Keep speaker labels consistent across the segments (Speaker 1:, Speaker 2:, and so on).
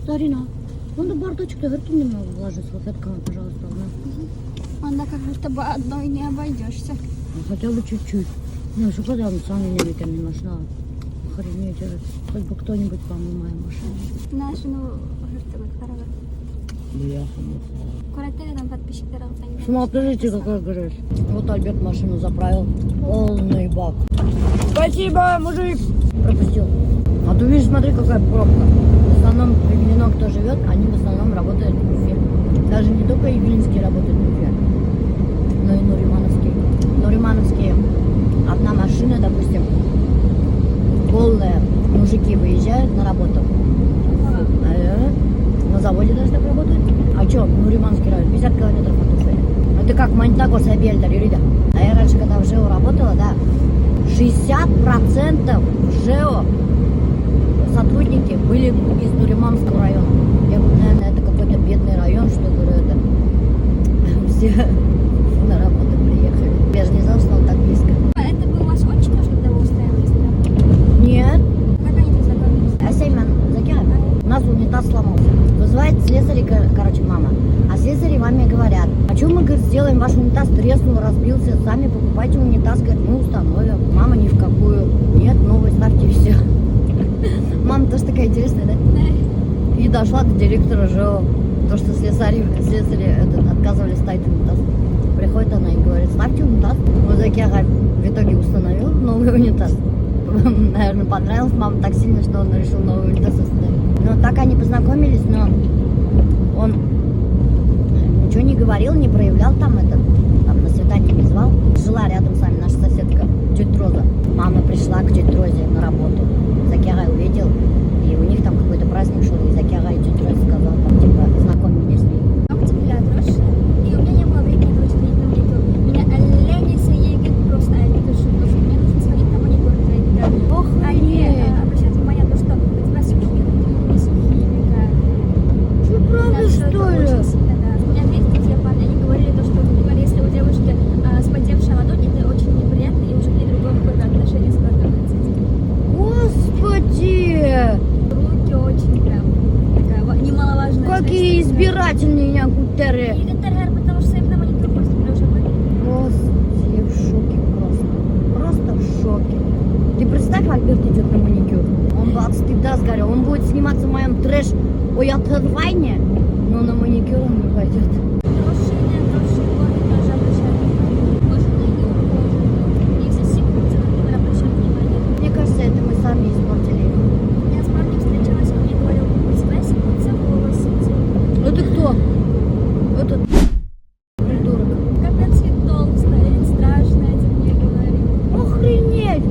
Speaker 1: Зарина, ну бардачок һөртөн немного влажной салфетками, пожалуйста. На.
Speaker 2: Анда как будто бы одной не обойдешься.
Speaker 1: Ну, хотя бы чуть-чуть. Ну, что когда он сам не не нашла. Охренеть, хоть бы кто-нибудь помыл мою машину.
Speaker 2: Нашу, ну, һөртөгөҙ, ҡарағыҙ.
Speaker 1: Бляха, муха.
Speaker 2: Күрәтегеҙ подписчиктар алған.
Speaker 1: Смотрите, какая грязь. Вот Альберт машину заправил. Полный бак. Спасибо, мужик. Пропустил. А ты видишь, смотри, какая пробка. В основном Иглино, кто живет, они в основном работают в Уфе. Даже не только Иглинские работают в Уфе, но и Нуримановские. Нуримановские, одна машина, допустим, полная, мужики выезжают на работу. На заводе даже так работают. А что, Нуриманский район, 50 километров от Уфы. Это как Магнитогорск, Әбйәлилдәр, йөрөй. А я раньше, когда в ЖЭО работала, да, 60% в ЖЭО сотрудники были из Нуриманского района. Я говорю, наверное, это какой-то бедный район, что, говорю, это все на работу приехали. Я же не знала, что он так близко.
Speaker 2: Это был ваш отчим тоже, когда вы устраивались на работу?
Speaker 1: Нет.
Speaker 2: Как они познакомились?
Speaker 1: Әсәй менән Заки. У нас унитаз сломался. Вызывает слесарей, короче, мама. А слесари маме говорят: «А что мы, говорит, сделаем, ваш унитаз треснул, разбился, сами покупайте унитаз, говорит, мы установим». Мама ни в какую. «Нет, новый ставьте, все». Мама тоже такая интересная, да?
Speaker 2: Да.
Speaker 1: И дошла до директора ЖЭО. То, что слесари этот, отказывались ставить унитаз. Приходит она и говорит: «Ставьте унитаз». Вот Заки в итоге установил новый унитаз. Наверное, понравилось маме так сильно, что он решил новый унитаз установить. Но так они познакомились, но он ничего не говорил, не проявлял там это, там на свидание не звал. Жила рядом с нами наша соседка, тетя Роза. Мама пришла к тете Розе на работу. Заки ағай увидел, и у них там какой-то праздник шел, и Заки ағай тете Розе сказал, там, типа, знакомь меня с ней.
Speaker 2: Ногти были отросшие, и у меня не было времени, короче, ходить на маникюр. Меня ленится егет просто, а это что, что мне нужно сходить на маникюр. Это, они обращают внимание на то, что у тебя сухие руки, не сухие, такая.
Speaker 1: Что, правда,
Speaker 2: Да, что
Speaker 1: что
Speaker 2: это
Speaker 1: ли?
Speaker 2: очень сильно, да. У меня есть парни, они говорили то, что, например, если у девушки вспотевшая ладонь, это очень неприятно, и уже к ней другое какое-то отношение складывается.
Speaker 1: Господи!
Speaker 2: Руки очень прям такая немаловажная
Speaker 1: Какие
Speaker 2: часть.
Speaker 1: Избирательные някутеры!
Speaker 2: Егеттәр, потому что им на маникюр просто уже были.
Speaker 1: Господи, я в шоке просто. Просто в шоке. Ты представь, Альберт идет на маникюр. Он бы от стыда сгорел. Он будет сниматься в моем трэш оятһыҙ вайне, но на маникюр он не пойдет.
Speaker 2: Отросшие, не отросшие корни тоже обращают внимание. Кожаные, не ухоженные. Если секутся, например, обращают внимание.
Speaker 1: Мне кажется, это мы сами испортили их.
Speaker 2: Я с парнем встречалась, он мне говорил: «У тебя секутся волосы».
Speaker 1: Это кто? Этот придурок.
Speaker 2: Капец, я толстая, это страшно, это мне говорил.
Speaker 1: Охренеть!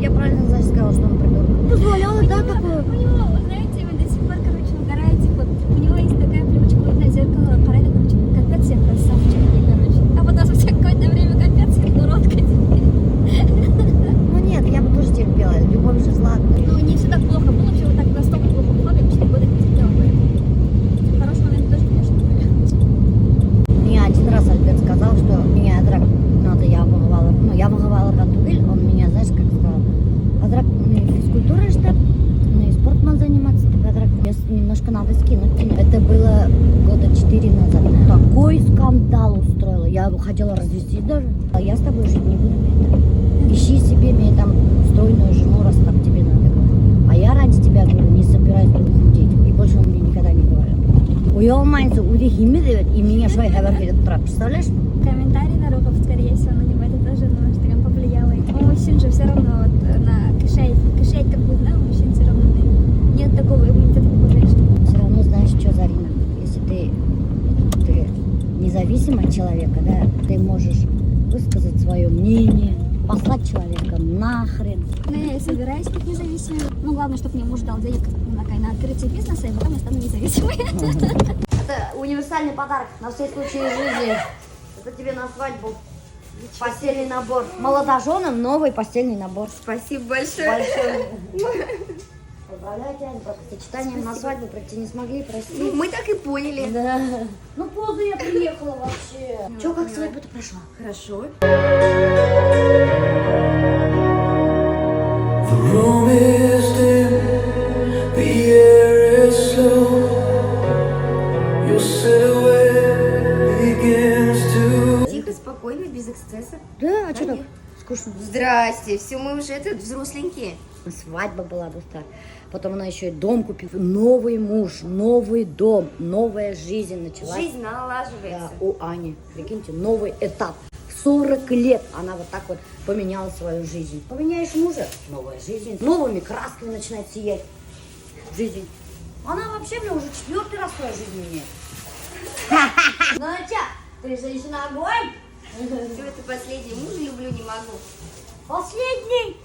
Speaker 1: Я правильно, значит, сказала, что он придурок. Позволяла, да, такое?
Speaker 2: У него, вы знаете, вы до сих пор, короче, угораете, типа, у него есть такая привычка, вот на зеркало ҡарай, короче, капец, я красавчик, короче. А потом спустя какое-то время: капец, я уродка теперь.
Speaker 1: Ну нет, я бы тоже терпела. Любовь же зла.
Speaker 2: Ну, не все так плохо было, все вот так настолько плохо было, я 4 года не терпела бы. Хороший момент тоже, конечно, были.
Speaker 1: Мне один раз Альберт сказал, что меня аҙыраҡ надо ябығып. Ну, ябығып түгел, он меня, знаешь, как сказал: «Аҙыраҡ физкультура эшләп, ну, спорт менән заниматься, тип, аҙыраҡ вес немножко надо скинуть». Это было года 4 назад, наверное. Такой скандал устроила. Я бы хотела развестись даже. А я с тобой жить не буду. Это. Ищи себе мне там стройную жену, раз так тебе надо, говорю. А я ради тебя, говорю, не собираюсь тут худеть. И больше он мне никогда не говорил. Оялмайынса үҙе һимеҙ и миңә шулай хәбәр биреп тора. Представляешь?
Speaker 2: Комментарий на Рухов, скорее всего, на него это тоже, ну, что прям повлияло. У мужчин же все равно вот на кеше, кеше как бы, да, у мужчин все равно нет такого иммунитета, как у женщин.
Speaker 1: Все равно, знаешь что, Зарина, если ты независим от человека, да, ты можешь высказать свое мнение, послать человека нахрен.
Speaker 2: Но я и собираюсь быть независимой. Ну, главное, чтобы мне муж дал денег на открытие бизнеса, и потом я стану независимой.
Speaker 1: Это универсальный подарок на все случаи жизни. Это тебе на свадьбу. Постельный набор. Молодоженам новый постельный набор.
Speaker 3: Спасибо большое.
Speaker 1: Большой. Поздравляю тебя с бракосочетанием. На свадьбу прийти не смогли, прости.
Speaker 3: Ну, мы так и поняли.
Speaker 1: Да. Ну поздно я приехала вообще. Че, как свадьба-то прошла?
Speaker 3: Хорошо.
Speaker 4: The room is dim, the air is slow.
Speaker 3: без эксцессов.
Speaker 1: Да, а что так?
Speaker 3: Конечно.
Speaker 1: Скучно.
Speaker 3: Здрасте, все, мы уже этот взросленькие.
Speaker 1: Свадьба была, дуҫтар. Потом она еще и дом купила. Новый муж, новый дом, новая жизнь началась.
Speaker 3: Жизнь налаживается.
Speaker 1: Да, у Ани. Прикиньте, новый этап. В 40 лет она вот так вот поменяла свою жизнь. Поменяешь мужа — новая жизнь. Новыми красками начинает сиять жизнь. Она вообще мне уже четвертый раз свою жизнь меняет. Ну а чё, ты женщина огонь?
Speaker 3: Все, это последний. Мужа люблю, не могу.
Speaker 1: Последний!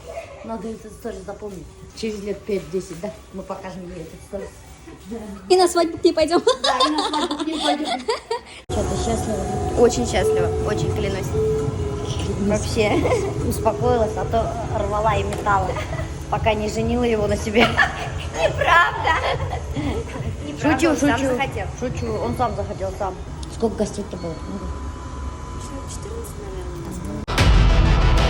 Speaker 1: Надо этот сторис запомнить. Через лет 5-10, да? Мы покажем ей этот сторис.
Speaker 2: И на свадьбу к ней пойдем.
Speaker 1: Да, и на свадьбу к ней пойдем. Что, ты счастлива?
Speaker 3: Очень счастлива, очень, клянусь. Вообще.
Speaker 1: Успокоилась, а то рвала и метала, пока не женила его на себе.
Speaker 3: Неправда. Неправда,
Speaker 1: Шучу,
Speaker 3: он сам
Speaker 1: шучу.
Speaker 3: захотел.
Speaker 1: Шучу, он сам захотел, сам. Сколько гостей-то было? Много.
Speaker 2: 14, наверное, у нас было.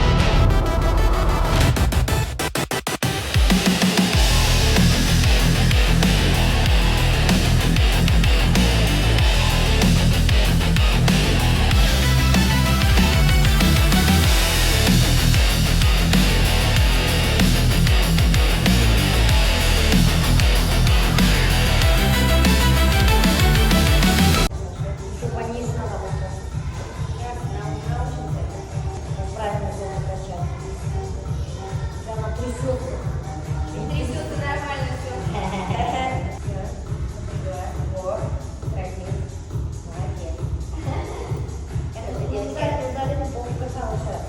Speaker 1: Еще пониже надо было. Как правильно зону качать. Прямо трясется.
Speaker 3: Трясется нормально все. Вот, молодец. Молодец.
Speaker 1: Ну, Зарина хорошая.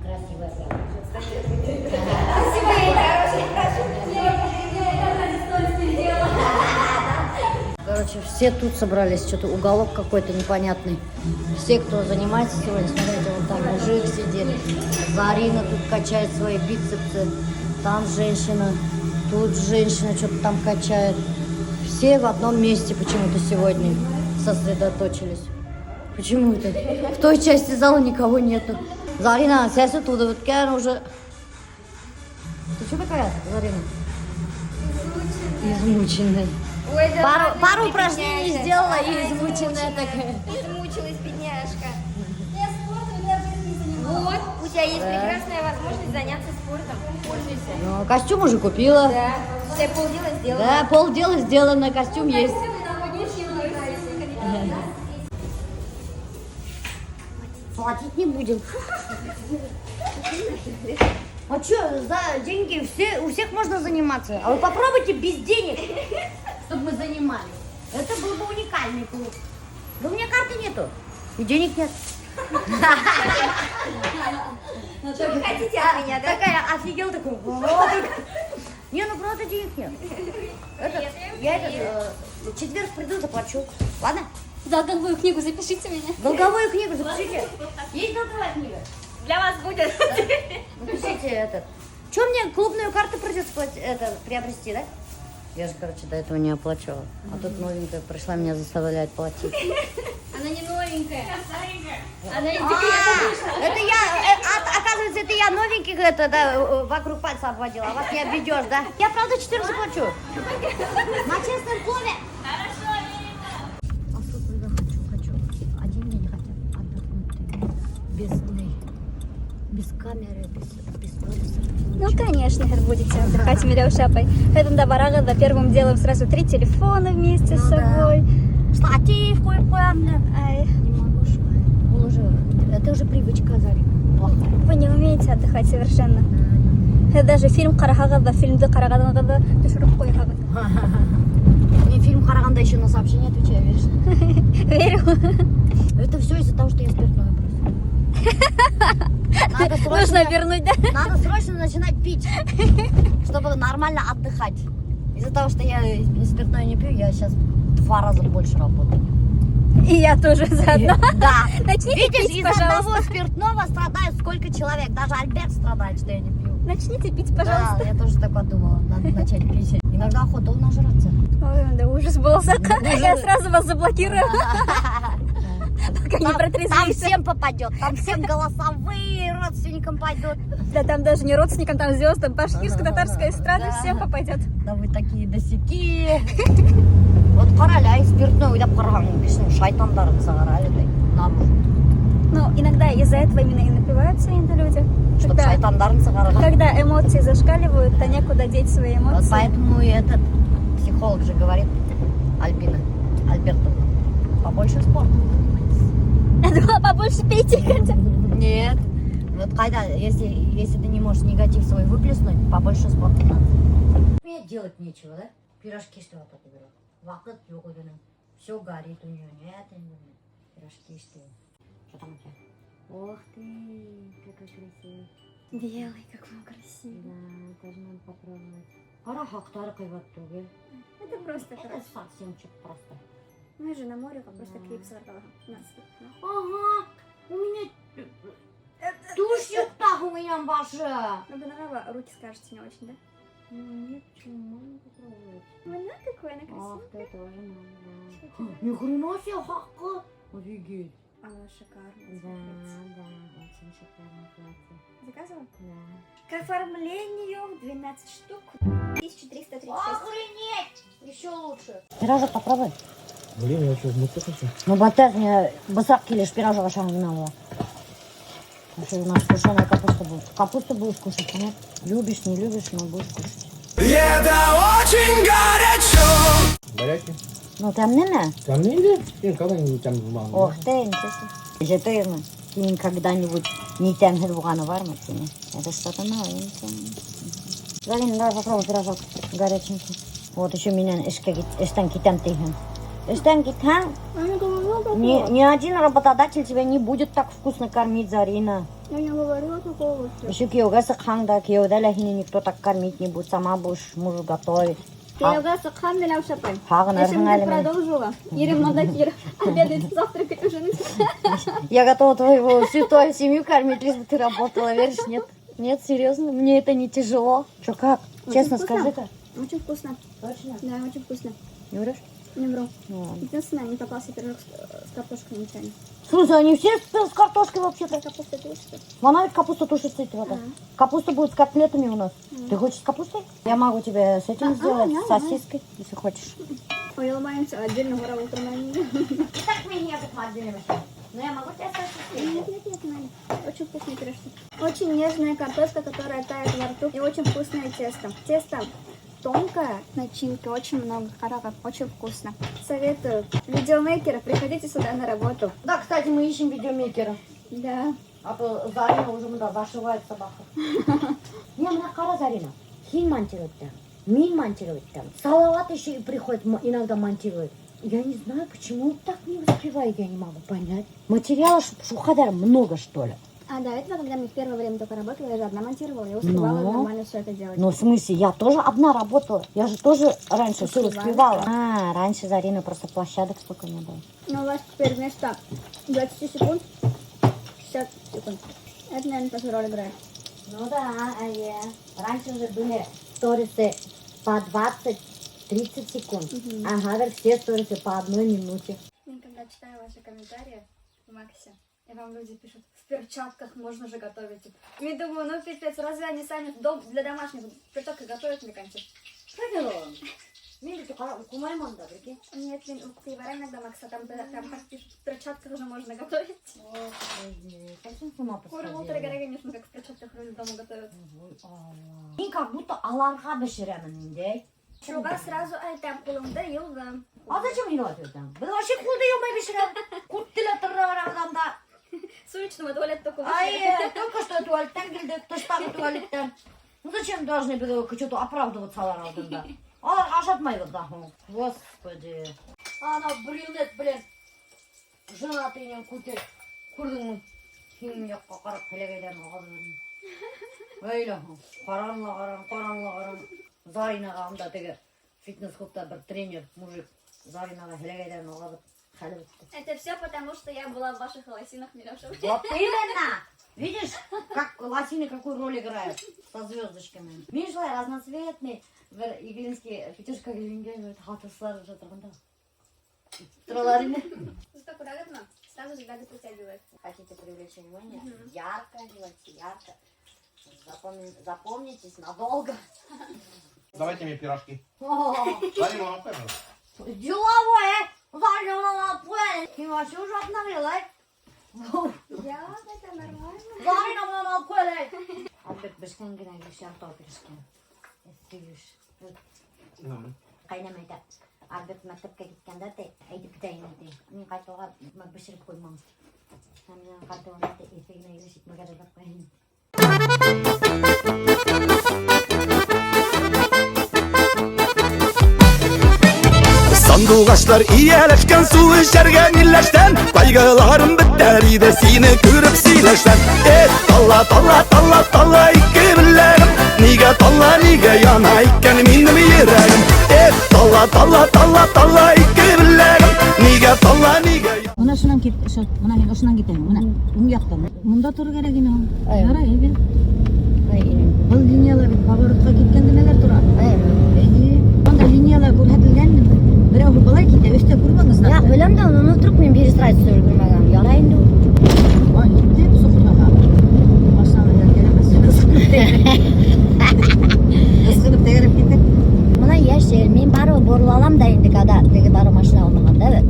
Speaker 1: Красивая прям.
Speaker 3: Спасибо, я хорошая, прошу.
Speaker 1: Короче, все тут собрались, что-то уголок какой-то непонятный. Все, кто занимается сегодня, смотрите, вон там мужик сидит, Зарина тут качает свои бицепсы, там женщина, тут женщина что-то там качает. Все в одном месте почему-то сегодня сосредоточились. Почему это? В той части зала никого нету. Зарина, сәсе тулып бөткән уже. Ты что такая, Зарина? Измученная.
Speaker 3: Ой, да
Speaker 1: Пару,
Speaker 3: ладно,
Speaker 1: пару
Speaker 3: ты,
Speaker 1: упражнений
Speaker 3: бедняжка.
Speaker 1: сделала и
Speaker 3: Ага,
Speaker 1: измученная такая.
Speaker 3: Измучилась, бедняжка.
Speaker 2: Я спортом я в жизни не занималась.
Speaker 3: Вот, у тебя есть
Speaker 1: Да.
Speaker 3: прекрасная возможность заняться спортом. Пользуйся.
Speaker 1: Ну, костюм уже купила.
Speaker 3: Да. Считай, полдела сделала.
Speaker 1: Да, полдела сделано, костюм есть.
Speaker 2: Ага.
Speaker 1: Платить не будем. А что, за деньги все, у всех можно заниматься. А вы попробуйте без денег, чтобы мы занимались. Это был бы уникальный клуб. Да у меня карты нету. И денег нет.
Speaker 3: Что вы хотите от меня, да?
Speaker 1: Такая офигел такой. Вот. Не, ну правда денег нет. Это, я этот, в четверг приду, заплачу. Ладно?
Speaker 2: Долговую книгу запишите меня.
Speaker 1: Долговую книгу запишите. Есть долговая книга?
Speaker 3: Для вас будет.
Speaker 1: Напишите этот. Че мне клубную карту придется это, приобрести, да? Я же, короче, до этого не оплачивала. А тут новенькая пришла меня заставлять платить.
Speaker 2: Она не новенькая. Она не
Speaker 1: А, это я, оказывается, это я новеньких это, да, вокруг пальца обводила, а вас не обведешь, да? Я правда 14 заплачу. На честном слове. Хорошо, А сколько хочу, хочу. А деньги не хотят отдохнуть. Без, без камеры, без сториса.
Speaker 2: Ну, конечно, будете отдыхать, Миләүшә апай. Поэтому барағыҙ ҙа первым делом сразу три телефона вместе с
Speaker 1: Ну да.
Speaker 2: собой.
Speaker 1: Штатив ҡуйып ҡуям да.
Speaker 2: Ай,
Speaker 1: Не могу, что Ул уже, это уже привычка, Зарина, плохая.
Speaker 2: Вы не умеете отдыхать совершенно. Даже фильм ҡараһағыҙ ҙа, фильмды ҡарағанығыҙҙы төшөрөп ҡуяһығыҙ.
Speaker 1: Мин фильм ҡарағанда еще на сообщение отвечаю, веришь?
Speaker 2: Верю.
Speaker 1: Это все из-за того, что я спиртное бросила. Надо срочно,
Speaker 2: Нужно вернуть, да?
Speaker 1: надо срочно начинать пить, чтобы нормально отдыхать. Из-за того, что я спиртное не пью, я сейчас в два раза больше работаю.
Speaker 2: И я тоже заодно.
Speaker 1: Да.
Speaker 2: Начните
Speaker 1: Видишь,
Speaker 2: пить,
Speaker 1: из-за
Speaker 2: пожалуйста.
Speaker 1: одного спиртного страдает сколько человек. Даже Альберт страдает, что я не пью.
Speaker 2: Начните пить, пожалуйста.
Speaker 1: Да, я тоже так подумала. Надо начать пить. Иногда охота нажраться.
Speaker 2: Ой, да ужас был. Я сразу вас заблокирую, пока не
Speaker 1: Там
Speaker 2: протрезвеете.
Speaker 1: всем попадет, там всем голосовые родственникам пойдут.
Speaker 2: Да там даже не родственникам, там звездам, башкирско-татарская эстрада,
Speaker 1: Да.
Speaker 2: всем попадет.
Speaker 1: Да вы такие да сякие. Вот ҡара әле, ай, спиртной уйлап ҡараһаң, кешенең шайтандарын сығара әле наружу.
Speaker 2: Но иногда из-за этого именно и напиваются иногда люди.
Speaker 1: Чтобы
Speaker 2: Когда,
Speaker 1: шайтандарын сығарырға.
Speaker 2: Когда эмоции зашкаливают, то некуда деть свои
Speaker 1: Вот
Speaker 2: эмоции.
Speaker 1: Поэтому и этот психолог же говорит, Альбина Альбертовна, побольше спортом занимайтесь.
Speaker 2: Я думала, побольше пейте, хотя.
Speaker 1: Нет. Вот когда, если ты не можешь негатив свой выплеснуть, побольше спорта надо. Мне делать нечего, да? Пирожки что ли беру? Ваҡыт юҡ үҙенең. Все горит у нее. Нет, нет, пирожки что ли? Что там у тебя? Ох ты, какой красивый.
Speaker 2: Белый, какой он красивый.
Speaker 1: Да, тоже надо попробовать. Ҡара, хаҡтары ҡыйбат түгел.
Speaker 2: Это просто
Speaker 1: Это
Speaker 2: хорошо.
Speaker 1: Совсем чуть просто.
Speaker 2: Мы же на море просто клип сорвала. Нас.
Speaker 1: Ага, у меня тушь юҡ у меня башы.
Speaker 2: Ну, бынағы руки скажете не очень, да?
Speaker 1: Ну, нет, почему, можно попробовать.
Speaker 2: Она какой, она
Speaker 1: Ах
Speaker 2: красивая.
Speaker 1: ты, тоже надо, да. Ни хрена себе хаҡы. Офигеть.
Speaker 2: Она шикарная.
Speaker 1: Да,
Speaker 2: Смотрите.
Speaker 1: Да, очень шикарное платье.
Speaker 2: Заказывала?
Speaker 1: Да.
Speaker 2: К оформлению 12 штук. 1336.
Speaker 1: Охренеть! Еще лучше. Пирожок попробуй.
Speaker 4: Блин, я что, в муце хочу?
Speaker 1: Ну, батер мне бысаҡ килеш пирожок ашаған була. Вообще у нас тушеная капуста будет. Капусту будешь кушать, нет? Любишь, не любишь, но будешь кушать.
Speaker 5: Это очень горячо.
Speaker 4: Горячий.
Speaker 1: Ну, тәмлеме?
Speaker 4: Тәмле инде. Мин когда-нибудь тәмле булмаған.
Speaker 1: Ох ты, ничего себе. Ишетәһеңме? Һин когда-нибудь не тәмһеҙ булғаны бармы һине? Это что-то новенькое. Зарина, давай попробуй пирожок горяченький. Вот еще минән эшкә эштән китәм тиһең. Эштән китһәң, ни один работодатель тебя не будет так вкусно кормить, Зарина.
Speaker 2: Я не говорила такого.
Speaker 1: Еще кейәүгә сыҡһаң да, кейәүҙә лә һине никто так кормить не будет, сама будешь мужу готовить.
Speaker 2: Кейәүгә сыҡһам, Миләүшә апай.
Speaker 1: Һағынырһың
Speaker 2: Эшемде
Speaker 1: әле мине.
Speaker 2: Продолжила. Ирем монда килер. Обедать, завтракать, ужинать.
Speaker 1: Я готова твою всю твою семью кормить, лишь бы ты работала, веришь? Нет? Нет, серьезно, мне это не тяжело. Что, как?
Speaker 2: Очень
Speaker 1: Честно
Speaker 2: вкусно.
Speaker 1: скажи-ка.
Speaker 2: Очень вкусно.
Speaker 1: Точно?
Speaker 2: Да, очень вкусно.
Speaker 1: Не врешь?
Speaker 2: Не вру.
Speaker 1: Ну ладно.
Speaker 2: Единственное, не попался пирожок с картошкой нечаянно.
Speaker 1: Слушай, они все с картошкой вообще-то.
Speaker 2: Капуста тушится.
Speaker 1: Она ведь капуста тушится этого.
Speaker 2: Ага.
Speaker 1: Капуста будет с котлетами у нас. Ты хочешь с капустой? Я могу тебе с этим
Speaker 2: А,
Speaker 1: сделать,
Speaker 2: а,
Speaker 1: с
Speaker 2: давай.
Speaker 1: сосиской, если хочешь.
Speaker 2: Ой, ломаемся отдельно гора утром.
Speaker 1: И так меня отдельно. Но я могу тебе сосиской.
Speaker 2: Нет, нет, нет, не надо. Очень вкусные пирожки. Очень нежная картошка, которая тает во рту. И очень вкусное тесто. Тесто тонкое, начинки очень много, ҡарағыҙ, очень вкусно. Советую. Видеомейкеры, приходите сюда на работу.
Speaker 1: Да, кстати, мы ищем видеомейкера.
Speaker 2: Да.
Speaker 1: А то Зарина уже мында зашивает собаку. Не, бына ҡара, Зарина. Һин монтировать итәм. Мин монтировать итәм. Салават еще и приходит, иногда монтирует. Я не знаю, почему так не успеваю, я не могу понять. Материала шул ҡәҙәр много, что ли?
Speaker 2: А до этого, когда мне в первое время только работала, я же одна монтировала, я успевала
Speaker 1: Ну?
Speaker 2: нормально все это делать.
Speaker 1: Ну, в смысле, я тоже одна работала. Я же тоже раньше все
Speaker 2: Успевала.
Speaker 1: успевала. А, раньше Зарина просто площадок столько не было.
Speaker 2: Но у вас теперь вместо 20 секунд 60 секунд. Это, наверное, тоже роль играет.
Speaker 1: Ну да, а я. Раньше же были сторисы по 20-30 секунд.
Speaker 2: Мгм.
Speaker 1: А хәҙер все сторисы по одной минуте.
Speaker 2: Я когда читаю ваши комментарии в Максе, и вам люди пишут: «В перчатках можно же готовить». Я думаю, ну пипец, разве они сами в дом для домашних в перчатках готовят, мне кажется?
Speaker 1: Мин бит уҡымайым унда, прикинь.
Speaker 2: Нет, мин уҡый барам иногда Макса, там так пишут: «В перчатках же можно готовить».
Speaker 1: Совсем с ума
Speaker 2: Күреп
Speaker 1: посходили.
Speaker 2: ултыра, конечно, как в перчатках люди дома готовят.
Speaker 1: Мин как будто уларға бешерәмен инде.
Speaker 2: Шуға сразу әйтәм, ҡулыңды йыуҙым.
Speaker 1: А зачем йыуа там? Беҙ вообще ҡулды йыумай бешерәбеҙ. Күтте лә тырнап барабыҙ анда.
Speaker 2: С уличного туалета только
Speaker 1: Ай,
Speaker 2: вышли.
Speaker 1: Только что туалеттан килдек, тыштағы туалеттан. Ну зачем должны беҙ что-то оправдываться улар алдында? Уларға ашатмайбыҙ да. Господи. Ана брюнет, блин. Женатый менән күте. Күрҙеңме? Һинең яҡҡа ҡарап һеләгәйҙәрен ағыҙып. Әйлә, ҡараны ла ҡараны, ҡараны ла ҡараны. Заринаға анда теге фитнес-клубта бер тренер, мужик, Заринаға һеләгәйҙәрен ағыҙып хәле бөттө.
Speaker 2: Это все потому, что я была в ваших лосинах, Миләүшә.
Speaker 1: Вот именно! Видишь, как лосины какую роль играют со звездочками. Мин шулай разноцветный бер иглинский пятюшка кейгән һатыусылар ятырғанда. Торалар ине.
Speaker 2: Зато күрәгеҙме? Сразу взгляды притягивает.
Speaker 1: Хотите привлечь внимание?
Speaker 2: Мгм.
Speaker 1: Ярко делайте, ярко. Запомнитесь надолго.
Speaker 4: Давайте мне пирожки.
Speaker 1: О,
Speaker 4: Зарина, вам пожалуйста.
Speaker 1: деловой, э? Зарина, Ты вообще уже обновила, э?
Speaker 2: Юҡ, это нормально.
Speaker 1: Зарина бынан алып ҡуй әле. Альберт бешкән генә яртау пирожки. Эҫе. Ҡәйнәм әйтә. Альберт мәктәпкә киткәндә ти, әйтеп китә ине ти. Мин ҡайтыуға икмәк бешереп ҡуймам. Һәм мин ҡайтыуға ти, эҫе генә илеш икмәк әҙерләп ҡуяйым.
Speaker 5: Сандуғашлар ияләшкән су эчәргә миләштән. Кайгыларым бетәр иде сине күреп сөйләшсәм. Э, тала, тала, тала, тала ике беләгем. Нигә тала, нигә яна икән минем йөрәгем? Э, тала, тала, тала, тала ике беләгем. Нигә тала, нигә яна?
Speaker 6: Бына шунан кит, ошо, бына һин ошонан китәһең, бына уң яҡтан. Унда торор кәрәк ине ул.
Speaker 1: Әй.
Speaker 6: Ярай, әйбәт.
Speaker 1: Ай, инем.
Speaker 6: Был линияла бит поворотҡа киткән нәмәләр тора.
Speaker 1: Ай.
Speaker 6: Эйе. Унда линияла күрһәтелгән, берәү былай китә, өҫтә күрмәгеҙ
Speaker 1: Я,
Speaker 6: знакты.
Speaker 1: беләм дә, уны вдруг мин перестраиваться өлгөрмәгән. Ярай инде ул.
Speaker 6: Ай, итеп соҡорға. Машина менән кәрәмәҫ. Ысҡынып тәгәрәп китер.
Speaker 1: Бына йәшел, мин барыбер борола алам да инде, когда теге барып машина алмағанда, бит.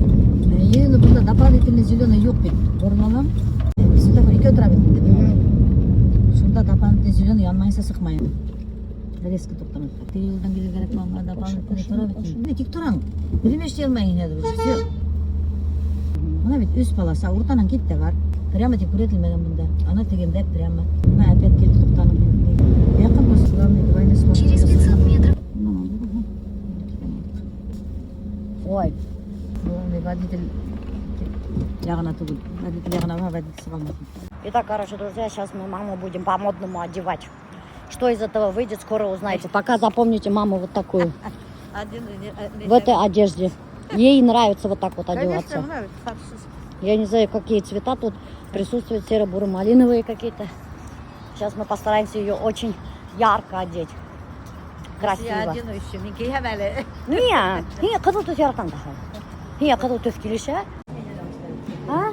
Speaker 6: Эйе, но бында дополнительный зеленый юҡ бит. Боролалам. Светофор икәү тора бит инде. Шунда дополнительный зеленый янмайынса сыҡмайым. Резко туҡтамай. Теге юлдан килер кәрәк булған дополнительный тора бит. Инде тик тораң. Бер эшләй алмайһың инде уже. Все. Бына бит өс полоса, уртанан кит тә бар. Прямо тип күрһәтелмәгән бында. Ана тегендә прямо. Бына опять килеп туҡтаным. Яҡын просто главный двойной сплошной.
Speaker 2: Через 500 метров.
Speaker 1: Ой,
Speaker 6: Главный водитель яғына түгел. Водитель яғына бар, водитель сыға алмаҫ.
Speaker 1: Итак, короче, друзья, сейчас мы маму будем по-модному одевать. Что из этого выйдет, скоро узнаете. Пока запомните маму вот такую, в этой одежде. Ей нравится вот так вот одеваться. Я не знаю, какие цвета тут присутствуют, серо-буро-малиновые какие-то. Сейчас мы постараемся ее очень ярко одеть. Красиво.
Speaker 6: еще, мин кейәм әле.
Speaker 1: Не, не, ҡыҙыл төҫ яратам да. Не, ҡыҙыл төҫ килешә. А?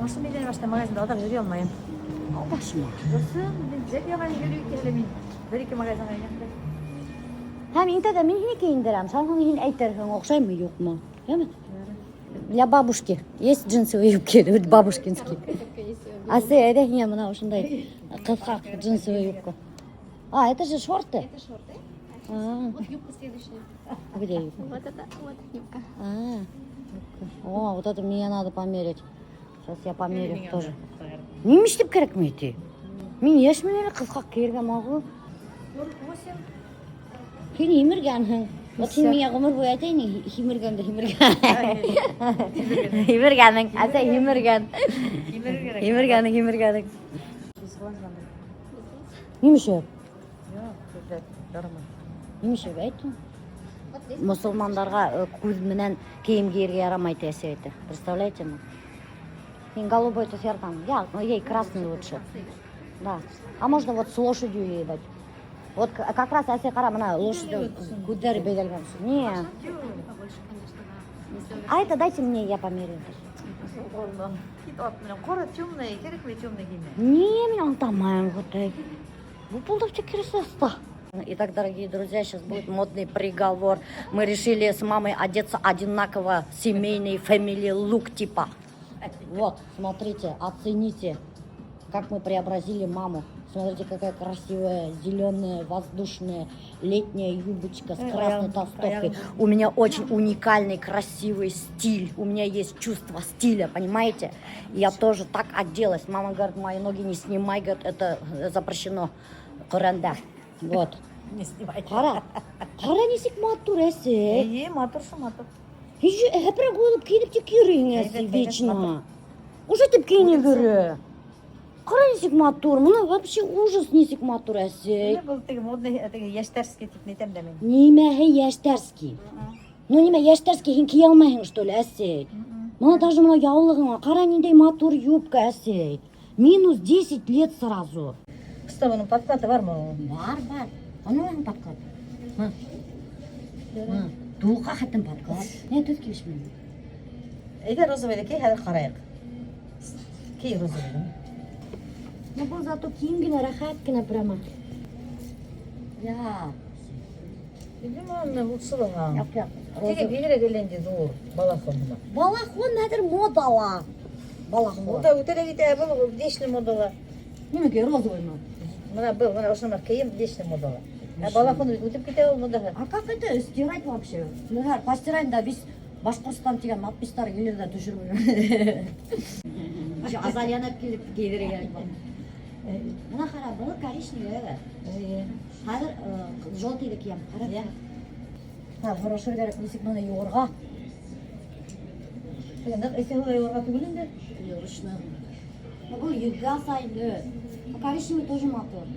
Speaker 6: Машина менән башта магазинда аҙаҡ йөрөй алмайым.
Speaker 1: Алдашма.
Speaker 6: Дуҫым, мин яңы йөрөй килә мин. Бер ике магазинға инәм.
Speaker 1: Һәм инде дә мин һине кейендерәм. Һәм һин әйтерһең, оҡшаймы, юҡмы? Йәме? Для бабушки. Есть джинсовые юбки, вот бабушкинские. А се, әйҙә һиңә бына ошондай ҡыҫҡа джинсовая юбка. А, это же шорты?
Speaker 2: Это шорты.
Speaker 1: А,
Speaker 2: Вот юбка следующая.
Speaker 1: где юбка?
Speaker 2: Вот это вот юбка.
Speaker 1: А, юбка. О, вот это мне надо померить. Сейчас я померю тоже. Нимә эшләп кәрәкмәй ти? Мин йәшмен әле ҡыҫҡа кейергә могу.
Speaker 6: 48.
Speaker 1: Һин һимергәнһең. Вот һин миңә ғүмер буйы әйтәйем, һимергән дә һимергән. Һимергәнең, әсәй һимергән. Һимергәнең, һимергәнең. Нимә эшләп?
Speaker 6: Юҡ, ярамай.
Speaker 1: Нимә эшләп әйттең? Мосолмандарға күҙ менән кейем кейергә ярамай ти әсәй әйтә. Представляете ме? Мин голубой төҫ яратам. Я, ну ей красный лучше. Да. А можно вот с лошадью ей дать. Вот как раз әсәй ҡара, бына лошадь күҙҙәре бәйләнгән. Не.
Speaker 2: Побольше, конечно, да.
Speaker 1: А это дайте мне, я померяю.
Speaker 6: Кит ат менән ҡара темный, кәрәкме темный кеймә?
Speaker 1: Не, мин аңламайым ҡотай. Бупылдап киресеста. Итак, дорогие друзья, сейчас будет модный приговор. Мы решили с мамой одеться одинаково, семейный family look типа. Вот, смотрите, оцените, как мы преобразили маму. Смотрите, какая красивая, зеленая, воздушная, летняя юбочка с красной толстовкой. У меня очень уникальный, красивый стиль. У меня есть чувство стиля, понимаете? И я тоже так оделась. Мама говорит, мои ноги не снимай, говорит, это запрещено. Ҡөрьәндә. Вот.
Speaker 6: Не снимай.
Speaker 1: Ҡара. Ҡара нисек матур әсәй.
Speaker 6: Эйе, матур шул матур.
Speaker 1: Һепрә ҡуйылып кейенеп тик йөрөйһөң әсәй
Speaker 6: Әйбәт, әйбәт,
Speaker 1: вечно.
Speaker 6: матур.
Speaker 1: Уже тип кейенеп йөрө. Ҡара нисек матур. Бына вообще ужас нисек матур әсәй.
Speaker 6: Бына был теге модный, теге йәштәрский тип әйтәм дә мин.
Speaker 1: Нимәһе йәштәрский? Ну нимә йәштәрский һин кейә алмайһың что ли, әсәй? Бына даже бына яулығыңа ҡара ниндәй матур юбка әсәй. Минус 10 лет сразу.
Speaker 6: Что, бының подклады бармы?
Speaker 1: Бар, бар. Ана подклад. Ма. Ма. Тулҡа хәтен подклад. Не төҫ килешмәй.
Speaker 6: Әйҙә розовыйҙы кей, хәҙер ҡарайыҡ. Кей розовыйҙы.
Speaker 1: Ну был зато киң генә, рәхәт кенә прямо. Я.
Speaker 6: Белмәйем, лучше бына.
Speaker 1: Юҡ, юҡ.
Speaker 6: Теге бигерәк әллә ниндәй ҙур балахон бына.
Speaker 1: Балахон хәҙер модала. Балахон.
Speaker 6: Ул да үтә лә китә, был вечный модала.
Speaker 1: Нимәкәй, розовый мы?
Speaker 6: Бына был, бына ошо кейем вечный модала. Ә балахон үтеп китә ул модаһы.
Speaker 1: А как это стирать вообще? Ну, постираем да весь Башҡортостан тигән надпистар килер ҙә төшөрөр. Азалияны килеп кейҙерергә кәрәк был. Бына ҡара, был коричневый әбә. Хәҙер желтыйҙы кейәм. Ҡара.
Speaker 6: Йә.
Speaker 1: Һа, һорашыр кәрәк, нисек быны йыуырға?
Speaker 6: Ныҡ эҫе һыуҙа йыуырға түгел инде.
Speaker 1: Или ручной. Ну, был йөҙгә аҫа инде. Ну, коричневый тоже матур.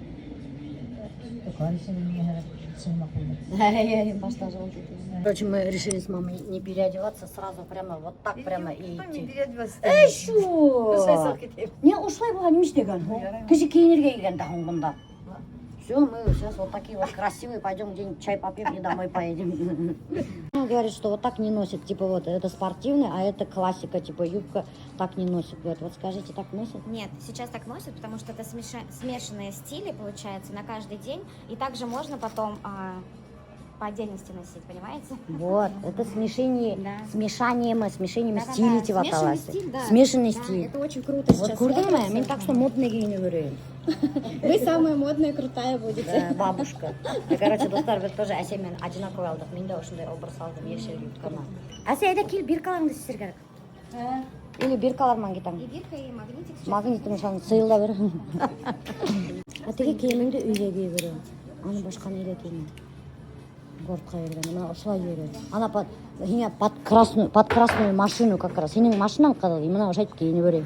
Speaker 6: Коричневый миңә хәҙер маҡул.
Speaker 1: Башта желтый. Короче, мы решили с мамой не переодеваться, сразу прямо вот так прямо и идти.
Speaker 6: Переодеваться.
Speaker 1: Эй, шо? Не, ошолай булған нимә эшләгән һуң? Кеше кейенергә килгән дә һуң бында. Все, мы сейчас вот такие вот красивые, пойдем где-нибудь чай попьем и домой поедем. Он говорит, что вот так не носит, типа вот это спортивный, а это классика, типа юбка так не носит. Говорит, вот скажите, так носит?
Speaker 3: Нет, сейчас так носят, потому что это смешанные стили, получается, на каждый день. И также можно потом по отдельности носить, понимаете?
Speaker 1: Вот, это смешение, смешанием, смешением
Speaker 3: Да-да-да,
Speaker 1: стилей тип
Speaker 3: смешанный
Speaker 1: атала.
Speaker 3: стиль, да.
Speaker 1: Смешанный
Speaker 3: Да,
Speaker 1: стиль.
Speaker 3: это очень круто
Speaker 1: Вот
Speaker 3: сейчас
Speaker 1: күрҙеңме?
Speaker 3: смотрится.
Speaker 1: Мин так что модный кейенеп йөрөйөм.
Speaker 2: Вы самая модная, крутая будете.
Speaker 1: Да, бабушка. И, короче, дуҫтар, беҙ тоже әсәй менән одинаковый алдыҡ. Мин дә ошондай образ алдым, йәшел юбканы. Әсәй, әйҙә кил, биркаларыңды сисер кәрәк. Или биркалар менән китәм.
Speaker 3: И бирка, и магнитик сейчас.
Speaker 1: Магнитың шуны сыйылда бер. Ә теге кейемеңде өйҙә кейә бирәм. Аны башҡа нигә кеймә. Городҡа йөрөгән, бына ошолай йөрөй. Ана под, һиңә под красную машину как раз. Һинең машинаң ҡыҙыл, и бына ошолай кейенеп йөрөй.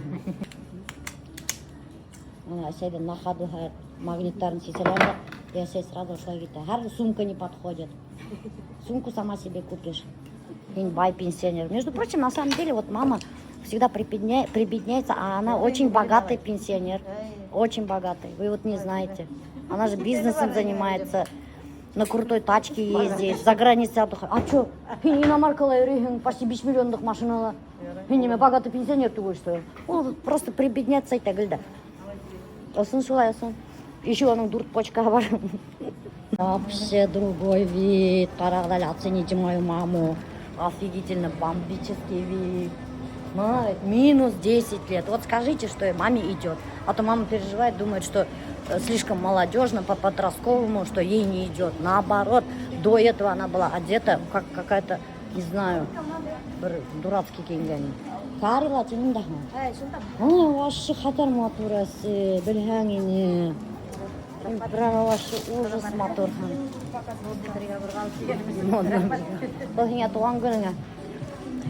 Speaker 1: Ана әсәйҙе на ходу хәҙер магниттарын сисәләр ҙә, и әсәй сразу ошолай китә. Һәр сумка не подходит. Сумку сама себе купишь. Һин бай пенсионер. Между прочим, на самом деле, вот мама всегда прибедняется, а она очень богатый пенсионер. Очень богатый. Вы вот не знаете. Она же бизнесом занимается. На крутой тачке ездит, за границей отдыхает. А чё? Һин иномаркала йөрөйһөң, почти 5 миллионлыҡ машинала. Һин нимә, богатый пенсионер түгел, что ли? Ул просто прибедняться итә гел дә. Ысын шулай, ысын. Еще уның дүрт почкаһы бар. Вообще другой вид. Ҡарағыҙ әле, оцените мою маму. Офигительно бомбический вид. Мать, минус 10 лет. Вот скажите, что маме идет. А то мама переживает, думает, что слишком молодежно, по подростковому, что ей не идет. Наоборот, до этого она была одета, как какая-то, не знаю, бер дурацкий кейенгән. Карила тинем дә. Ой, вообще хәтәр матур әсе, белһәң ине. Прямо вообще ужас матур. Был һиңә тыуған көнөңә.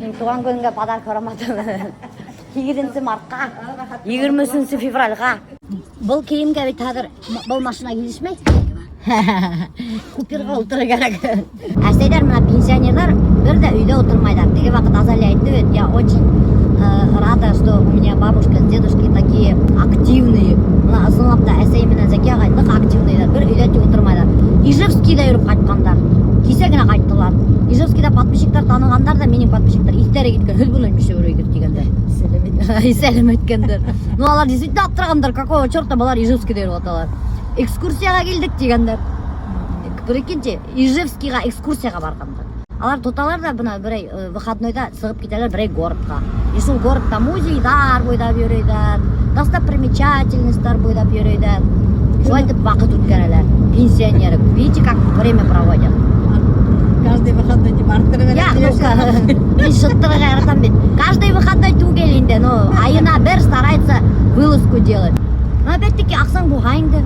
Speaker 1: Һин тыуған көнөңә подарок һораманың. 8 мартҡа, 23 февралгә. Был кейемгә бит хәҙер был машина килешмәй. Куперға ултырыр кәрәк. Әсәйҙәр бына пенсионерҙар бер ҙә өйҙә ултырмайҙар. Теге ваҡыт Азалия әйтте бит, я очень рада, что у меня бабушка с дедушкой такие активные. Бына ысынлап та әсәй менән Зәки ағай ныҡ активныйҙар. Бер өйҙә тик ултырмайҙар. Ижевскийҙа йөрөп ҡайтҡандар. Кисә генә ҡайттылар. Ижевскийҙа подписчиктар танығандар ҙа минең подписчиктар иҫтәре киткән. Һеҙ быны нишләп йөрөйһөгөҙ тигәндәр. Сәләм әйткәндәр. Ну, улар действительно аптырағандар, какого черта былар Ижевскийҙа йөрөп яталар. Экскурсияға килдек тигәндәр. Прикиньте, Ижевскийға экскурсияға барғандар. Улар тоталар ҙа бына берәй выходнойҙа сығып китәләр берәй городҡа. И шул городта музейҙар буйлап йөрөйҙәр, достопримечательностьтар буйлап йөрөйҙәр. Шулай итеп ваҡыт үткәрәләр. Пенсионеры. Видите, как время проводят.
Speaker 6: Каждый выходной тип арттырып
Speaker 1: Я, ну-ка, мин шыттырырға яратам бит. Каждый выходной түгел инде, но айына бер старается вылазку делать. Но опять-таки аҡсаң булһа инде.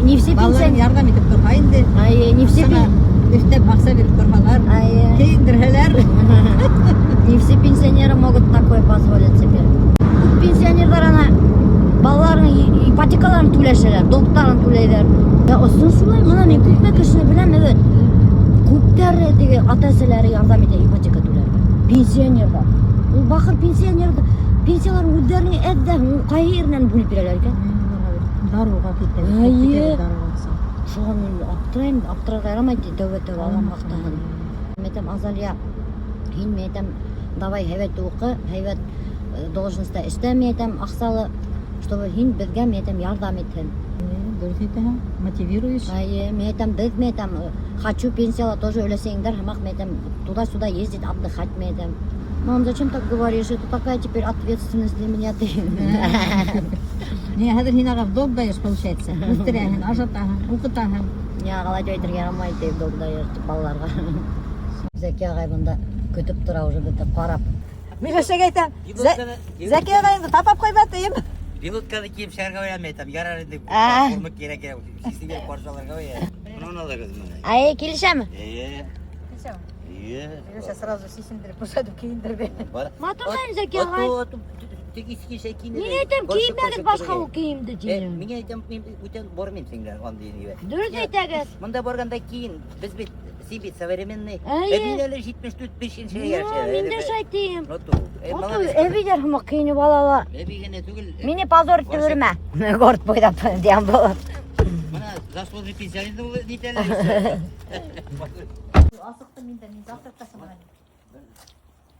Speaker 1: Не все
Speaker 6: Балаларың
Speaker 1: пенсионеры.
Speaker 6: ярҙам итеп торһа инде.
Speaker 1: Ай, не все
Speaker 6: Сиңә өҫтәп аҡса биреп торһалар,
Speaker 1: Ай,
Speaker 6: кейендерһәләр.
Speaker 1: не все пенсионеры могут такое позволить себе. Күп пенсионерҙар ана балаларының ипотекаларын түләшәләр, долгтарын түләйҙәр. Я ысын шулай, бына мин күпме кешене беләм, evet. Күптәр теге ата-әсәләре ярҙам итә ипотека түләргә. Пенсионерҙар. Ул бахыр пенсионер пенсияларын үҙҙәренең әҙҙә ҡай еренән бүлеп бирәләр икән?
Speaker 6: Дарыуға китә.
Speaker 1: Эйе.
Speaker 6: Дарыуға аҡса.
Speaker 1: Шуға мин аптырайым, аптырарға ярамай тәүбә тәүбә Аллам һаҡлаһын. Мин әйтәм, Азалия, һин мин әйтәм, давай һәйбәт уҡы, һәйбәт должностьта эшлә, мин әйтәм, аҡсалы, чтобы һин беҙгә, мин әйтәм, ярҙам итһен.
Speaker 6: Дөрөҫ әйтәһең, мотивируешь.
Speaker 1: Эйе, мин әйтәм, беҙ, мин әйтәм, хочу пенсияла тоже өләсәйеңдәр һымаҡ, мин әйтәм, туда-сюда ездить, отдыхать, мин әйтәм. Мам, зачем так говоришь? Это такая теперь ответственность для меня ты.
Speaker 6: Не, хәҙер һин уға в долг даешь, получается. Үҫтерәһең, ашатаһың, уҡытаһың.
Speaker 1: Миңә ҡалай тип әйтергә ярамай тип долг даешь тип балаларға. Зәки ағай бында көтөп тора уже бөтә ҡарап.
Speaker 6: Миләүшәгә әйтәм, Зәки ағайыңды тапап ҡуйма тием.
Speaker 7: Пилотканы кейеп сығырға уйланмай әйтәм, ярар инде
Speaker 1: Ә.
Speaker 7: форма кәрәк кәрәк. Сисенгән ҡаршы алырға уя. Бынан алырбыҙ быны.
Speaker 1: Ай, килешәме?
Speaker 7: Эйе. Эйе.
Speaker 6: Миләүшә сразу сисендереп, бушатып кейендерҙе.
Speaker 7: Бар.
Speaker 1: Матурлайым Зәки ағай.
Speaker 7: Ато, теге иске кейенде.
Speaker 1: Мин әйтәм, кеймәгеҙ башҡа ул кейемде тинем.
Speaker 7: Мин әйтәм, мин бүтән бармайым һинең андай нигә.
Speaker 1: Дөрөҫ әйтәгеҙ.
Speaker 7: Монда барганда кейен, беҙ бит син бит современный.
Speaker 1: Эйе.
Speaker 7: Ә мин әле 74 5-нсе
Speaker 1: Йә, мин дә шулай тием.
Speaker 7: Ото.
Speaker 1: Ото әбейҙәр һымаҡ кейенеп ала ла.
Speaker 7: Әбей генә түгел.
Speaker 1: Мине позор итеп йөрөмә. Город буйлап тигән булып.
Speaker 7: Бына заслуженный пенсионер ул нитәләр.
Speaker 6: Асыҡтым мин дә, мин завтракта сығам.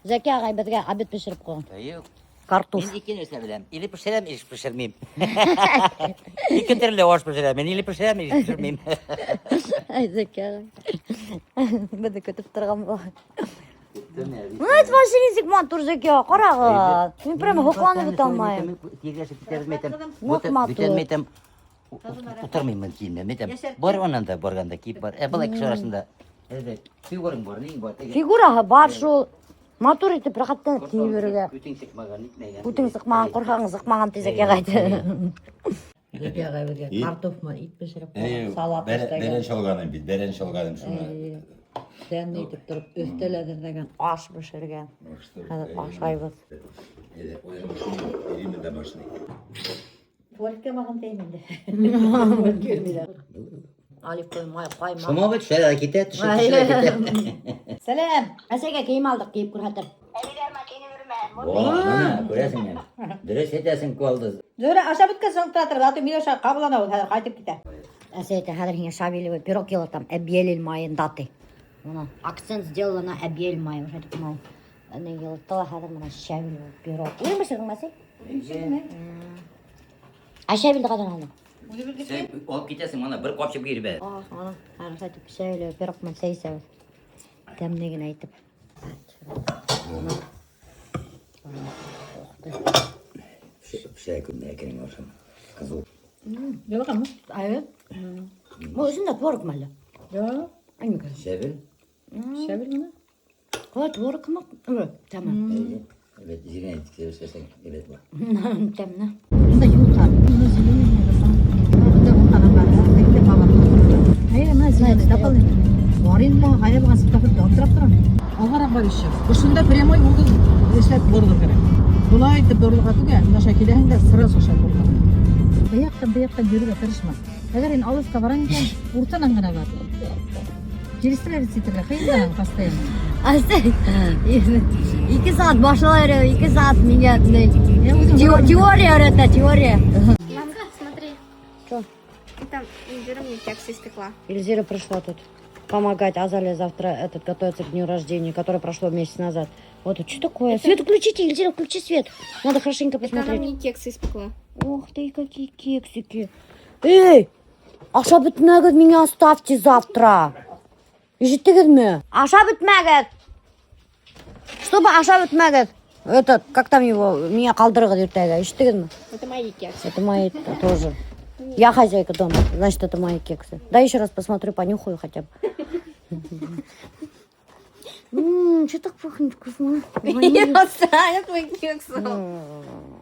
Speaker 1: Зәки ағай беҙгә обед бешереп ҡуйған.
Speaker 7: Юҡ.
Speaker 1: Картоф.
Speaker 7: Мин ике нәрсә беләм. Или бешерәм, или бешермәйем. Ике төрлө аш бешерәм. Мин или бешерәм, или бешермәйем.
Speaker 1: Ай, Зәки ағай. Беҙҙе көтөп торған була. Ну, это вообще нисек матур, Зәки ағай, ҡарағыҙ. Мин прямо һоҡланып бөтә алмайым.
Speaker 7: Тирләшеп китәбеҙ әйтәм.
Speaker 1: Ныҡ матур.
Speaker 7: Бүтән әйтәм. Ултырмайым мин кейемдә, әйтәм. Бар анан да барганда кейеп бар. Ә былай кеше арасында. Әйҙә, фигураң бар, ниң бар.
Speaker 1: Фигураһы бар шул. Матур итеп рәхәтләнеп кейеп йөрөргә.
Speaker 7: Күтең сыҡмаған, нитмәгән.
Speaker 1: Күтең сыҡмаған, ҡорһағың сыҡмаған ти Зәки ағай. Зәки ағай беҙгә картоф менән ит бешереп ҡуйған, салат
Speaker 8: Бәрән
Speaker 1: эшләгән.
Speaker 8: шалғаным бит, бәрән шалғаным шуны.
Speaker 1: Тәмле итеп тороп өҫтәл әҙерләгән, аш бешергән. Хәҙер ашайбыҙ.
Speaker 8: Әйҙә, үҙем башлайым, иремә дә башлай.
Speaker 6: Туалетҡа барған тием инде.
Speaker 1: Оливковый май, ҡаймаҡ.
Speaker 7: Шума бит шәлә китә, төшә, төшә китә.
Speaker 6: Сәләм.
Speaker 1: Әсәйгә кейем алдыҡ, кейеп күрһәтер.
Speaker 7: Во, бына, күрәһеңме? Дөрөҫ әйтәсең, ҡалды.
Speaker 6: Зөһрә ашап бөткәс шылтыратыр, а то Миләүшә ҡабалана ул хәҙер ҡайтып китә.
Speaker 1: Әсәй әйтә, хәҙер һиңә щавелевый пирог йылытам, әбйәлил майында ти. Бына акцент сделала на әбйәлил майы. Уже әйтеп, мынау ни йылытты ла хәҙер бына щавелевый пирог. Үҙең бешерҙеңме, әсәй? Ә щавелде ҡайҙан алдың?
Speaker 7: Син алып китәсең, бына бер ҡапсыҡ биреп.
Speaker 1: Ах, ана, хәҙер әйтеп, щавелевый пирог менән сәй эсәбеҙ. Тәмле генә итеп.
Speaker 7: Пешә күрмәй икән ашам. Ҡыҙыл.
Speaker 6: Йылығанмы?
Speaker 1: Әйе. Был эсендә творог әллә?
Speaker 6: Юҡ.
Speaker 1: Ай, микән?
Speaker 7: Щавель.
Speaker 6: Щавель бына.
Speaker 1: Ҡалай творог һымаҡ? Эйе, тәмле.
Speaker 7: Әйбәт, зирән итеп әйбәт була.
Speaker 1: Тәмле.
Speaker 6: Бында юлҡа. Бына зеленый Бында ултырған бар. Текте бабам. Әйе, бына зеленый дополнительный. Бар инде ҡайҙа булған светофорҙа ултырап торам.
Speaker 9: Алғараҡ бар еще. Ошонда прямой угол эшләп боролор кәрәк. Былай итеп боролорға түгел, мына ошо киләһең дә сразу ошо боролор.
Speaker 6: Быяҡтан быяҡтан йөрөргә тырышма. Әгәр һин алыҫҡа бараң икән, уртанан ғына бар. Перестраиваться итергә ҡыйын постоянно.
Speaker 1: Әсәй, 2 сәғәт башлай йөрөй, 2 сәғәт миңә
Speaker 6: Я үҙем
Speaker 1: теория өйрәтә, теория.
Speaker 2: Мам, смотри.
Speaker 1: Чё?
Speaker 2: Там Индира мне кексы испекла.
Speaker 1: Эльзира пришла тут помогать Азале завтра этот готовится к дню рождения, которое прошло месяц назад. Вот, что такое? Свет включите, Эльзира, включи свет. Надо хорошенько
Speaker 2: Это она
Speaker 1: посмотреть.
Speaker 2: мне кексы испекла.
Speaker 1: Ох ты, какие кексики. Эй, ашап бөтмәгеҙ, меня оставьте завтра. Ишеттегеҙме? Ашап бөтмәгеҙ. Чтобы ашап бөтмәгеҙ. Этот, как там его, меня ҡалдырығыҙ иртәгә. Ишеттегеҙме?
Speaker 2: Это мои кексы.
Speaker 1: Это мои тоже. Я хозяйка дома, значит, это мои кексы. Да еще раз посмотрю, понюхаю хотя бы. Что так пахнет вкусно?
Speaker 2: Я оставила твои кексы.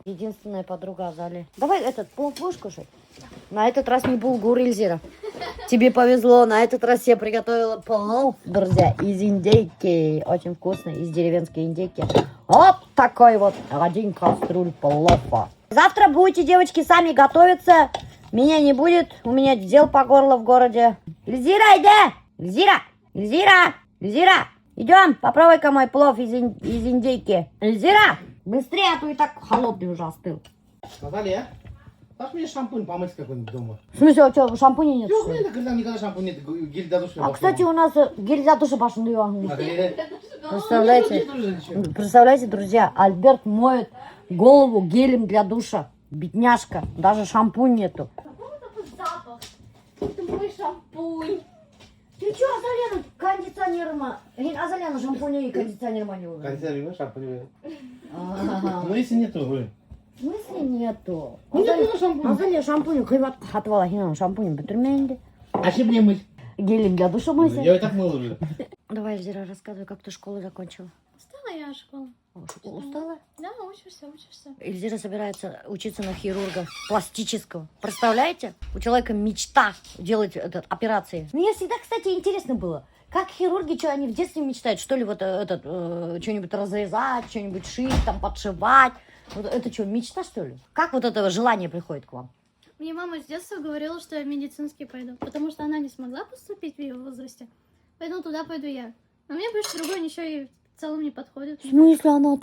Speaker 1: Единственная подруга Азали. Давай этот, плов будешь кушать? На этот раз не булгур, Эльзира. Тебе повезло, на этот раз я приготовила плов, друзья, из индейки. Очень вкусный, из деревенской индейки. Вот такой вот один кастрюль плова. Завтра будете, девочки, сами готовиться. Меня не будет, у меня дел по горло в городе. Эльзира, иди! Эльзира! Эльзира! Эльзира! Идем, попробуй-ка мой плов из индейки. Эльзира! Быстрее, а то и так холодный уже остыл.
Speaker 4: Наталья, дашь мне шампунь помыть какой-нибудь дома?
Speaker 1: В смысле, а что, шампуня нет,
Speaker 4: Юҡ,
Speaker 1: что ли?
Speaker 4: мин когда никогда шампунь нет, гель для душа.
Speaker 1: А, кстати, у нас гель для душа башында юҡ. Представляете?
Speaker 4: Представляете?
Speaker 1: Представляете, друзья, Альберт моет голову гелем для душа. Бедняжка, даже шампунь нету.
Speaker 2: Запах. Это мой шампунь.
Speaker 1: Ты что, Азалияны кондиционерма? Һин Азалияны шампунь и кондиционерма не выбрал?
Speaker 4: Кондиционер, шампунь.
Speaker 1: Ага.
Speaker 4: Ну, если нету, говорю.
Speaker 1: В смысле нету?
Speaker 4: Ну,
Speaker 1: Азалия,
Speaker 4: нету шампуня.
Speaker 1: Азалия шампунь ҡиммәт һатып ала, һин уның шампунен бөтөрмә инде.
Speaker 4: А чем мне мыть?
Speaker 1: Гелем для душа мойся.
Speaker 4: Я и так мыл уже.
Speaker 1: Давай, Эльзира, рассказывай, как ты школу закончила.
Speaker 2: Устала я от школы.
Speaker 1: О, школу устала?
Speaker 2: Да, учишься, учишься.
Speaker 1: Эльзира собирается учиться на хирурга пластического. Представляете? У человека мечта делать этот, операции. Мне всегда, кстати, интересно было, как хирурги, что они в детстве мечтают, что ли, вот этот, что-нибудь разрезать, что-нибудь шить, там, подшивать. Вот это что, мечта, что ли? Как вот это желание приходит к вам?
Speaker 2: Мне мама с детства говорила, что я в медицинский пойду, потому что она не смогла поступить в ее возрасте, поэтому туда пойду я. Но мне больше другой ничего и в целом не подходит.
Speaker 1: В смысле она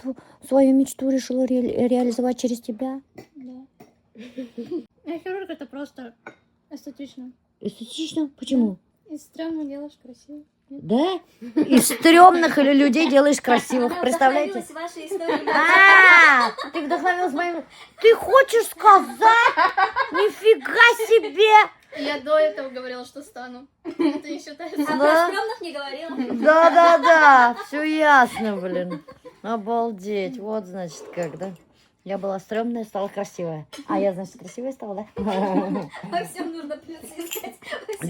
Speaker 1: свою мечту решила реализовать через тебя?
Speaker 2: Да. А хирург это просто эстетично.
Speaker 1: Эстетично? Почему?
Speaker 2: Из стрёмных делаешь красиво.
Speaker 1: Да? Из стрёмных или людей делаешь красивых, представляете?
Speaker 3: вашей историей.
Speaker 1: А, ты вдохновилась моим... Ты хочешь сказать? Нифига себе!
Speaker 2: Я до этого говорила, что стану. Это не считается.
Speaker 1: Да?
Speaker 3: стрёмных не говорила.
Speaker 1: Да-да-да, все ясно, блин. Обалдеть, вот значит как, да? Я была стрёмная, стала красивая. А я, значит, красивая стала, да?
Speaker 3: Во всем нужно плюсы искать.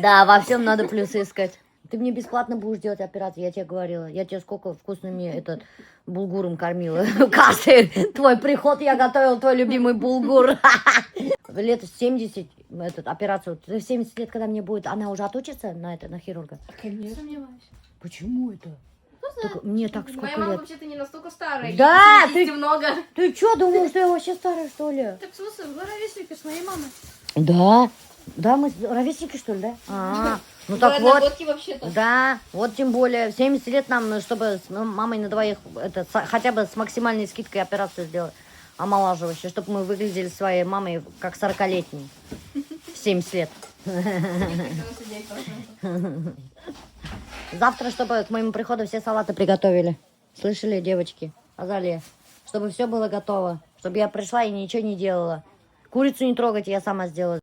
Speaker 1: Да, во всем надо плюсы искать. Ты мне бесплатно будешь делать операцию, я тебе говорила. Я тебе сколько вкусными этот булгуром кормила. Каждый твой приход я готовила твой любимый булгур. Лет в 70 этот, операцию. Ты в 70 лет, когда мне будет, она уже отучится на это, на хирурга?
Speaker 9: Конечно.
Speaker 2: Сомневаюсь.
Speaker 1: Почему это? Так, мне так
Speaker 10: Моя
Speaker 1: сколько
Speaker 10: мама
Speaker 1: лет?
Speaker 10: вообще-то не настолько старая.
Speaker 1: Да,
Speaker 10: ей 70 много.
Speaker 1: Ты что, думал, что я вообще старая, что ли?
Speaker 2: Так, слушай, вы ровесники с моей мамой.
Speaker 1: Да. Да, мы ровесники, что ли, да? А, ну так
Speaker 10: Вы
Speaker 1: вот.
Speaker 10: одногодки вообще-то.
Speaker 1: Да, вот тем более, в 70 лет нам, чтобы с мамой на двоих, это, хотя бы с максимальной скидкой операцию сделать, омолаживающую, чтобы мы выглядели своей мамой как 40-летние в 70 лет.
Speaker 10: 99%.
Speaker 1: Завтра, чтобы к моему приходу все салаты приготовили. Слышали, девочки? Азалия? Чтобы все было готово. Чтобы я пришла и ничего не делала. Курицу не трогать, я сама сделаю.